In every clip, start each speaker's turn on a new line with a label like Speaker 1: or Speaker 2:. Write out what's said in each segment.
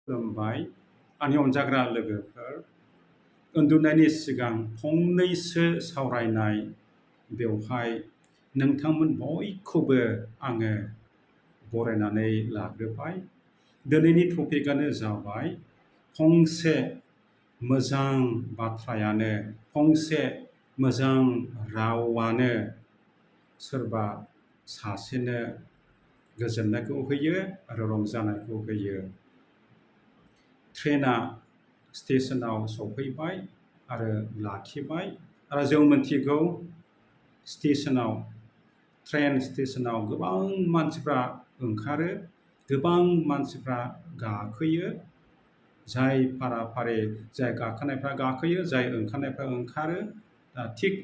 Speaker 1: खुलुमबाय आंनि अनजाग्रा लोगोफोर उन्दुनायनि सिगां फंनैसो सावरायनाय बेवहाय नोंथांमोन बयखौबो आङो बरायनानै लाग्रोबाय। दिनैनि टपिकआनो जाबाय फंसे मोजां बाथ्रायानो फंसे मोजां रावानो सोरबा सासेनो गोजोननायखौ होयो आरो रंजानायखौ होयो। ट्रेना स्टेशनाव सफैबाय आरो लाखिबाय आरो जों मिथिगौ ट्रेन स्टेशनाव गोबां मानसिफ्रा ओंखारो, गोबां मानसिफ्रा गाखोयो। जाय फारा-फारि जाय गाखोनायफ्रा गाखोयो, जाय ओंखारनायफ्रा ओंखारो। थिग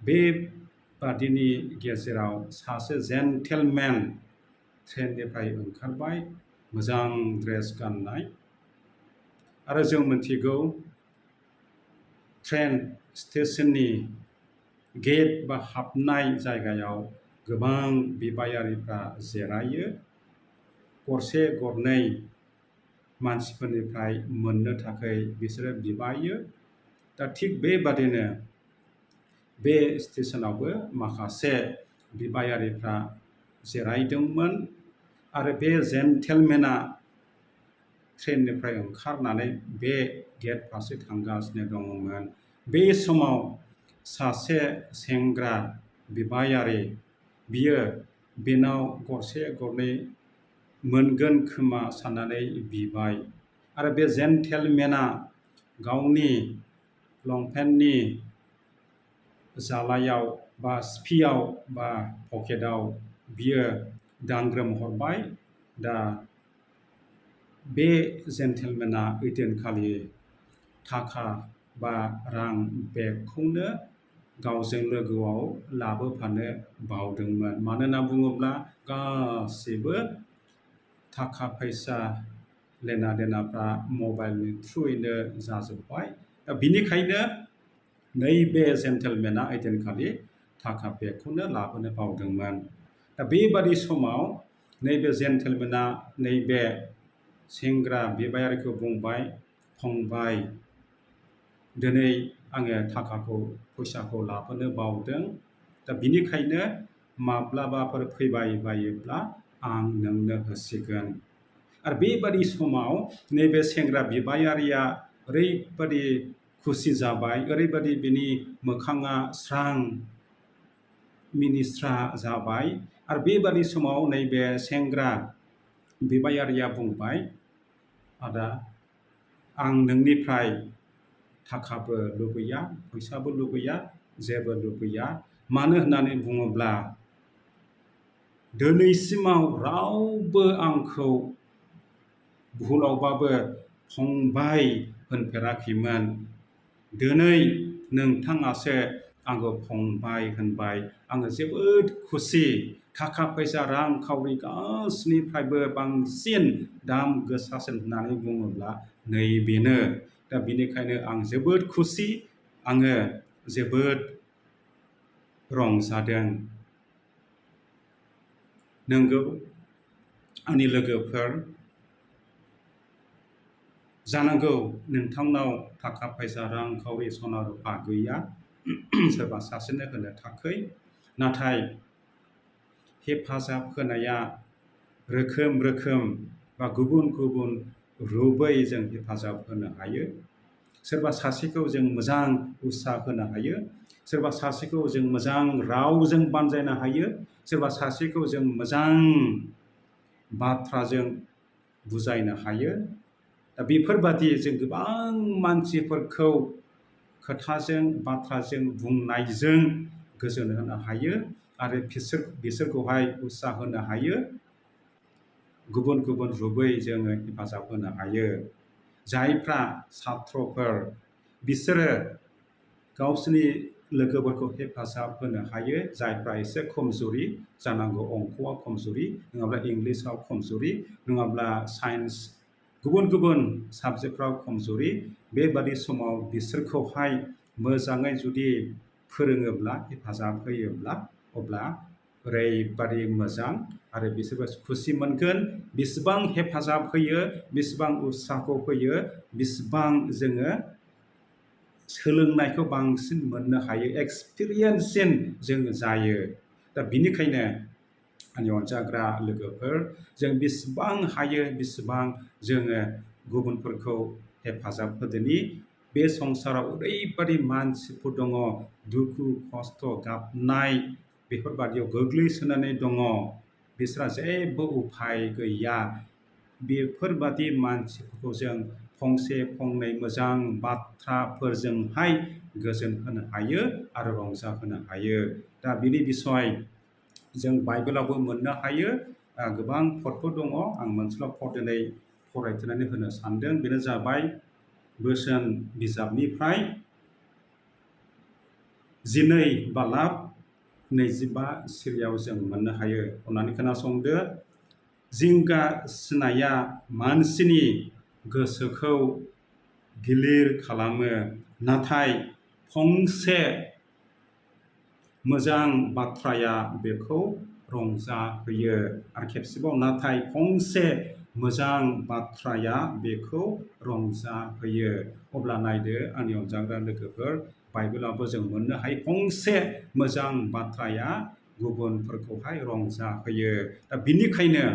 Speaker 1: बेबादिनि गेजेराव सासे जेन्टेलमेन ट्रेननिफ्राय ओंखारबाय, मोजां ड्रेस गाननाय। आरो जों मिथिगौ ट्रेन स्टेशननि गेट बा हाबनाय जायगायाव गोबां बिबायारिफ्रा जिरायो, गरसे गरनै मानसिफोरनिफ्राय मोननो थाखाय बिसोरो बिबायो। दा थिग बेबादिनो बे स्टेशनावबो माखासे बिबायारिफ्रा जिरायदोंमोन आरो बे जेन्टेलमेना ट्रेननिफ्राय ओंखारनानै बे गेट फारसे थांगासिनो दङमोन। बे समाव सासे सेंग्रा बिबायारि बियो बेनाव गरसे गरनै मोनगोन खोमा साननानै बिबाय आरो बे जेन्टेलमेना गावनि लंपेन्टनि जालायाव बा सिफियाव बा पकेटाव बियो दांग्रोमहरबाय। दा बे जेन्टेलमेना ओइदिनखालि थाखा बा रां बेगखौनो गावजों लोगोआव लाबोफानो बावदोंमोन। मानो होनना बुङोब्ला गासैबो थाखा फैसा लेना देनाफ्रा मबाइलनि थ्रुयैनो जाजोब्बाय। दा बिनिखायनो नैबे जेन्टेलमेना ओइदिनखालि थाखा बेगखौनो लाबोनो बावदोंमोन। दा बेबादि समाव नैबे जेन्टेलमेना नैबे सेंग्रा बिबायारिखौ बुंबाय, फंबाय दिनै आङो फैसाखौ लाबोनो बावदों। दा बिनिखायनो माब्लाबाफोर फैबाय बायोब्ला आं नोंनो होसिगोन। आरो बेबादि समाव नैबे सेंग्रा बिबायारिया ओरैबादि खुसि जाबाय, ओरैबादि बिनि मोखाङा स्रां मिनिस्रा जाबाय। आरो बेबादि समाव नैबे सेंग्रा बिबायारिया बुंबाय, आदा आं नोंनिफ्राय थाखाबो लुबैया, फैसाबो लुबैया, जेबो लुबैया। मानो होननानै बुङोब्ला दिनैसिमाव रावबो आंखौ भुलावबाबो फंबाय होनफेराखैमोन। दिनै नोंथाङासो आंखौ फंबाय होनबाय। आङो जोबोद खुसि। थाखा फैसा रांखावरि गासैनिफ्रायबो बांसिन दाम गोसासिन होननानै बुङोब्ला नैबेनो। दा बिनिखायनो आं जोबोद खुसि, आङो जोबोद रंजादों। नंगौ आंनि लोगोफोर, जानांगौ नोंथांनाव थाखा फैसा रांखावरि सना रुफा गैया सोरबा सासेनो होनो थाखै। नाथाय हेफाजाब होनाया रोखोम रोखोम बा गुबुन गुबुन रुपै जों हेफाजाब होनो हायो। सोरबा सासेखौ जों मोजां उत्साह होनो हायो, सोरबा सासेखौ जों मोजां रावजों बानजायनो हायो, सोरबा सासेखौ जों मोजां बाथ्राजों बुजायनो हायो। दा बेफोरबादि जों गोबां मानसिफोरखौ खोथाजों बाथ्राजों बुंनायजों गोजोन होनो हायो आरो बिसोरखौहाय उत्साह होनो हायो। गुबुन गुबुन रुपै जोङो हेफाजाब होनो हायो। जायफ्रा सात्रफोर बिसोरो गावसोरनि लोगोफोरखौ हेफाजाब होनो हायो। जायफ्रा एसे खमजुरि जानांगौ, अंक'आव खमजुरि नङाब्ला इंलिसाव खमजुरि नङाब्ला साइन्स गुबुन गुबुन साबजेक्टफ्राव खमजुरि, बेबादि समाव बिसोरखौहाय मोजाङै जुदि फोरोङोब्ला हेफाजाब होयोब्ला अब्ला ओरैबादि मोजां आरो बिसोरबो खुसि मोनगोन बेसेबां हेफाजाब होयो बेसेबां उत्साहखौ होयो बेसेबां जोङो सोलोंनायखौ बांसिन मोननो हायो एक्सपिरियेन्ससिन जों जायो दा बिनिखायनो आंनि अनजाग्रा लोगोफोर जों बेसेबां हायो बेसेबां जोङो गुबुनफोरखौ हेफाजाब होदोनि बे संसाराव ओरैबादि मानसिफोर दङ दुखु खस्थ' गाबनाय बेफोरबादियाव गोग्लैसोनानै दङ बिसोरहा जेबो उफाय गैया बेफोरबादि मानसिफोरखौ जों फंसे फंनै मोजां बाथ्राफोरजोंहाय गोजोन होनो हायो आरो रंजाहोनो हायो दा बिनि बिसय जों बाइबेलावबो मोननो हायो गोबां पदफोर दङ आं मोनसेल' पद दिनै फरायथिनानै होनो सानदों बेनो जाबाय बोसोन बिजाबनिफ्राय 12 बालाब 25 सिरियाव जों मोननो हायो अन्नानै खोनासंदो जिंगा सिनाया मानसिनि गोसोखौ गिलिर खालामो नाथाय फंसे मोजां बाथ्राया बेखौ रंजाहोयो आरो खेबसेबाव नाथाय फंसे मोजां बाथ्राया बेखौ रंजाहोयो अब्ला नायदो आंनि अनजाग्रा लोगोफोर बाइबेलावबो जों मोननो हायो फंसे मोजां बाथ्राया गुबुनफोरखौहाय रंजाहोयो दा बिनिखायनो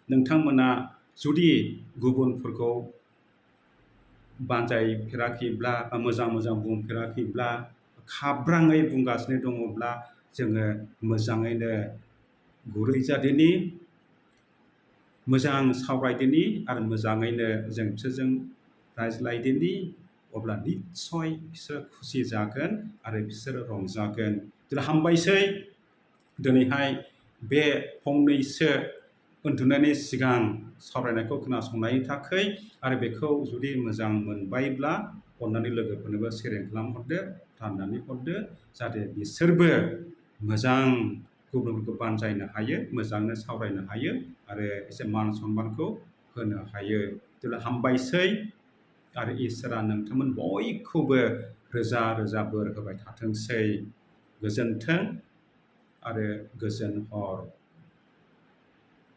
Speaker 1: नोंथांमोना जुदि गुबुनफोरखौ बानजायफेराखैब्ला मोजां मोजां बुंफेराखैब्ला खाब्राङै बुंगासिनो दङब्ला जोङो मोजाङैनो गुरै जादिनि मोजां सावरायदिनि आरो मोजाङैनो जों बिसोरजों रायज्लायदिनि अब्ला निस्सय बिसोरो खुसि जागोन आरो बिसोरो रंजागोन दिनै हामबायसै दिनैहाय बे फंनैसो उन्दुनायनि सिगां सावरायनायखौ खोनासंनायनि थाखाय आरो बेखौ जुदि मोजां मोनबायब्ला अन्नानै लोगोफोरनोबो शेयारिं खालामहरदो राननानै हरदो जाहाथे बिसोरबो मोजां गुबुनफोरखौ बानजायनो हायो मोजाङै सावरायनो हायो आरो एसे मान सनमानखौ होनो हायो जेब्ला हामबायसै आरो इसोरा नोंथांमोन बयखौबो रोजा रोजा बोर होबाय थाथोंसै गोजोन्थों आरो गोजोन हर